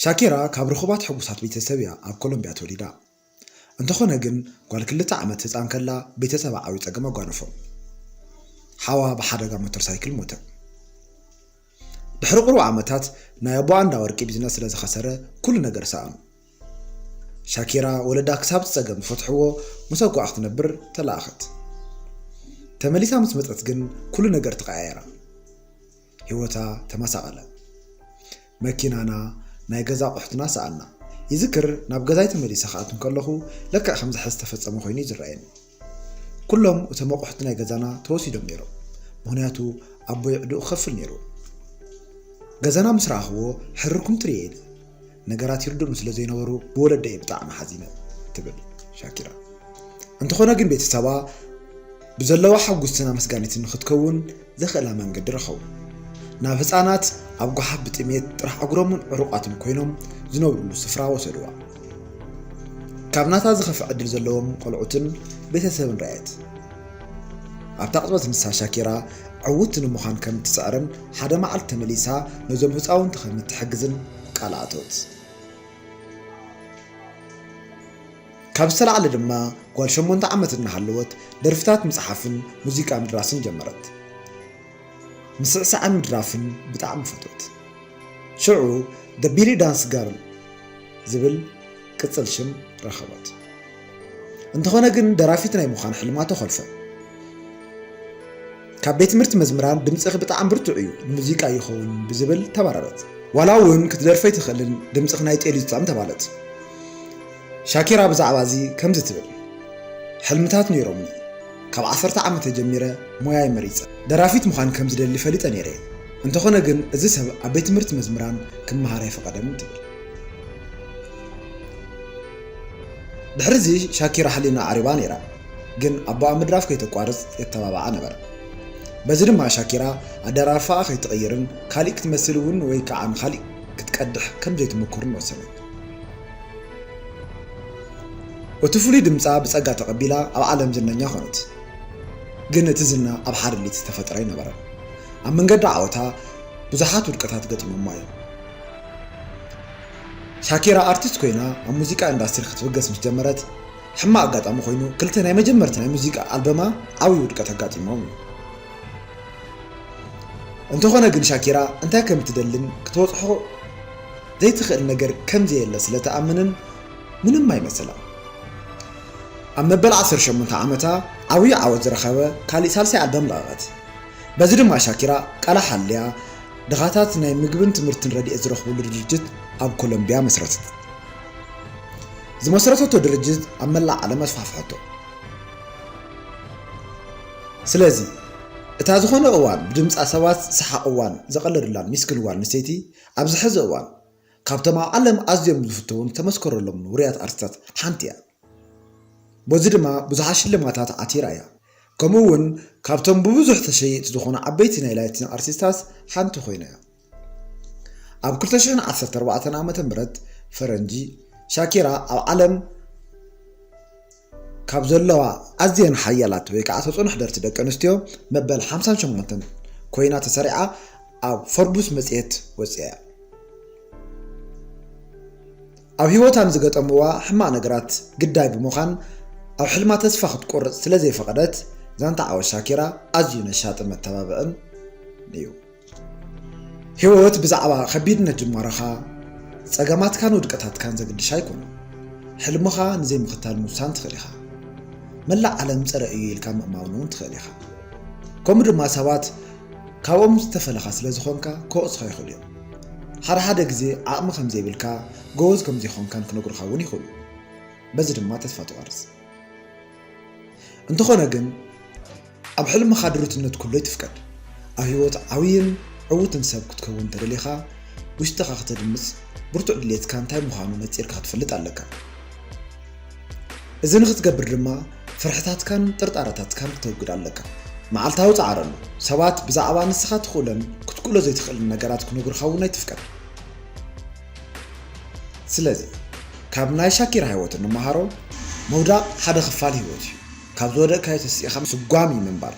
ሻኪራ ካብ ርኹባት ሕጉሳት ቤተሰብ እያ ኣብ ኮሎምቢያ ተወሊዳ። እንተኾነ ግን፣ ጓል ክልተ ዓመት ህፃን ከላ ቤተሰባ ዓብዪ ፀገም ኣጓነፎም። ሓዋ ብሓደጋ ሞተር ሳይክል ሞተ። ድሕሪ ቁሩብ ዓመታት፣ ናይ ኣቦኣ እንዳ ወርቂ ቢዝነስ ስለ ዝኸሰረ፣ ኩሉ ነገር ሰኣኑ። ሻኪራ ወለዳ ክሳብ እቲ ጸገም ዝፈትሕዎ ምስ ኣቦኣ ክትነብር ተለኣኸት። ተመሊሳ ምስ መጸት ግን ኩሉ ነገር ተቐያየራ። ህይወታ ተመሳቐለ። መኪናና፣ ናይ ገዛ ኣቑሑትና ሰኣና። ይዝክር ናብ ገዛይ ተመሊሰ ክኣቱ እንከለኹ ለክዕ ከምዚ ሕዚ ዝተፈጸመ ኮይኑ እዩ ዝረኣየኒ። ኩሎም እቶም ኣቑሑት ናይ ገዛና ተወሲዶም ነይሮም። ምኽንያቱ ኣቦይ ዕዱእ ክኸፍል ነይሩ። ገዛና ምስ ረኣኽዎ ሕርርኩም ትርእየ ኢለ። ነገራት ይርድኡኒ ስለ ዘይነበሩ ብወለደይ ብጣዕሚ ሓዚነ ትብል ሻኪራ። እንተኾነ ግን ቤተሰባ ብዘለዋ ሓጉስትን ኣመስጋኒትን ንኽትከውን ዘኽእላ መንገዲ ረኸቡ። ናብ ህፃናት ኣብ ጓሓፍ ብጥሜት ጥራሕ እግሮምን ዕሩቋትን ኮይኖም ዝነብሩሉ ስፍራ ወሰድዋ። ካብ ናታ ዝኸፍእ ዕድል ዘለዎም ቆልዑትን ቤተሰብን ረኣየት። ኣብታ ቅጽበት ንሳ ሻኪራ ዕውትቲ ንምዃን ከም እትጽዕርን ሓደ መዓልቲ ተመሊሳ ነዞም ህፃውንቲ ከም እትሕግዝን ቃል ኣእተወት። ካብ ዝተላዕለ ድማ ጓል ሸሞንተ ዓመት እናሃለወት ደርፍታት ምጽሓፍን ሙዚቃ ምድራስን ጀመረት። ምስዕሳዕን ምድራፍን ብጣዕሚ ፈትወት። ሽዑ The Belly Dance Girl ዝብል ቅጽል ሽም ረኸበት። እንተኾነ ግን ደራፊት ናይ ምዃን ሕልማ ተኾልፈ። ካብ ቤት ትምህርቲ መዝምራን ድምፅኺ ብጣዕሚ ብርቱዕ እዩ፣ ንሙዚቃ ይኸውን ብዝብል ተባረረት። ዋላ እውን ክትደርፍ ኣይትኽእልን፣ ድምፅኺ ናይ ጤል እዩ ዝጥዕም ተባለት። ሻኪራ ብዛዕባ እዚ ከምዚ ትብል፣ ሕልምታት ነይሮምኒ። ካብ ዓሰርተ ዓመተ ጀሚረ ሞያይ መሪፀ። ደራፊት ምዃን ከም ዝደሊ ፈሊጠ ነይረ። እንተኾነ ግን እዚ ሰብ ኣብ ቤት ትምህርቲ መዝምራን ክመሃር ኣይፈቐደን ትብል። ድሕሪ እዚ ሻኪራ ሕሊና ዓሪባ ነይራ፣ ግን ኣቦኣ ምድራፍ ከይተቋርፅ የተባብዓ ነበረ። በዚ ድማ ሻኪራ ኣደራርፋኣ ከይትቕይርን ካሊእ ክትመስል እውን ወይ ከዓ ንኻሊእ ክትቀድሕ ከም ዘይትምኩርን ወሰነት። እቲ ፍሉይ ድምጻ ብጸጋ ተቐቢላ ኣብ ዓለም ዝነኛ ኾነት። ግን እቲ ዝና ኣብ ሓደ ሌሊት ዝተፈጠረ ኣይነበረን። ኣብ መንገዲ ዓወታ ብዙሓት ውድቀታት ገጢሞማ እዮም። ሻኪራ ኣርቲስት ኮይና ኣብ ሙዚቃ ኢንዳስትሪ ክትብገስ ምስ ጀመረት፣ ሕማቕ ኣጋጣሚ ኮይኑ ክልተ ናይ መጀመርታ ናይ ሙዚቃ ኣልበማ ዓብዪ ውድቀት ኣጋጢሞም እዩ። እንተኾነ ግን ሻኪራ እንታይ ከም እትደልን ክትበጽሖ ዘይትኽእል ነገር ከም ዘየለ ስለ ትኣምንን ምንም ኣይመሰላን። ኣብ መበል ዓሰርተ ሸሞንተ ዓመታ ዓብዪ ዓወት ዝረኸበ ካሊእ ሳልሳይ ኣልበም ለቐቐት። በዚ ድማ ሻኪራ ቃላ ሓልያ ድኻታት ናይ ምግብን ትምህርትን ረድኤት ዝረኽብሉ ድርጅት ኣብ ኮሎምቢያ መስረተት። ዝመስረተቶ ድርጅት ኣብ መላእ ዓለም ኣስፋሕፍሐቶ። ስለዚ እታ ዝኾነ እዋን ብድምጻ ሰባት ሰሓቕ እዋን ዘቐለዱላን ሚስክን ጓል ኣንስተይቲ ኣብዚ ሕዚ እዋን ካብቶም ኣብ ዓለም ኣዝዮም ዝፍተውን ዝተመስከረሎም ውሩያት ኣርቲስታት ሓንቲ እያ። በዚ ድማ ብዙሓት ሽልማታት ዓቲራ እያ። ከምኡ እውን ካብቶም ብብዙሕ ተሸየጥቲ ዝኾኑ ዓበይቲ ናይ ላቲን ኣርቲስታት ሓንቲ ኮይና እያ። ኣብ ክልተ ሽሕን ዓሰርተ ኣርባዕተን ዓመተ ምህረት ፈረንጂ፣ ሻኪራ ኣብ ዓለም ካብ ዘለዋ ኣዝየን ሓያላት ወይ ከዓ ተፅዕኖ ሕደርቲ ደቂ ኣንስትዮ መበል ሓምሳን ሸሞንተን ኮይና ተሰሪዓ ኣብ ፎርብስ መፅሄት ወፂኣ እያ። ኣብ ህይወታ ንዝገጠምዋ ሕማቕ ነገራት ግዳይ ብምዃን ኣብ ሕልማ ተስፋ ክትቆርፅ ስለ ዘይፈቐደት ዛንታ ዓወት ሻኪራ ኣዝዩ ነሻጥን መተባብዕን እዩ። ህይወት ብዛዕባ ከቢድነት ጅማሮኻ፣ ጸገማትካን ውድቀታትካን ዘግድሽ ኣይኮነን። ሕልምኻ ንዘይምኽታል ምውሳን ትኽእል ኢኻ። መላእ ዓለም ጸረ እዩ ኢልካ ምእማን እውን ትኽእል ኢኻ። ከምኡ ድማ ሰባት ካብኦም ዝተፈለኻ ስለ ዝኾንካ ክወቕሱኻ ይኽእሉ እዮም። ሓደ ሓደ ግዜ ዓቕሚ ከም ዘይብልካ፣ ጎበዝ ከም ዘይኮንካን ክነግሩኻ እውን ይኽእሉ። በዚ ድማ ተስፋ ትቖርጽ። እንተኾነ ግን ኣብ ሕልምኻ ድሩትነት ኩሉ ኣይትፍቀድ። ኣብ ህይወት ዓብይን ዕዉትን ሰብ ክትከውን ተደሊኻ ውሽጥኻ ከተድምጽ ብርቱዕ ድሌትካ እንታይ ምዃኑ ነጺርካ ክትፈልጥ ኣለካ። እዚ ንኽትገብር ድማ ፍርሕታትካን ጥርጣረታትካን ክተውግድ ኣለካ። መዓልታዊ ጻዕረሉ። ሰባት ብዛዕባ ንስኻ ትኽእሎን ክትክእሎ ዘይትኽእልን ነገራት ክነግሩኻ እውን ኣይትፍቀድ። ስለዚ ካብ ናይ ሻኪራ ህይወት እንመሃሮ፣ ምውዳቕ ሓደ ክፋል ህይወት እዩ። ካብ ዝወደቕካዮ ተሲእኻ ስጓሚ ምንባር።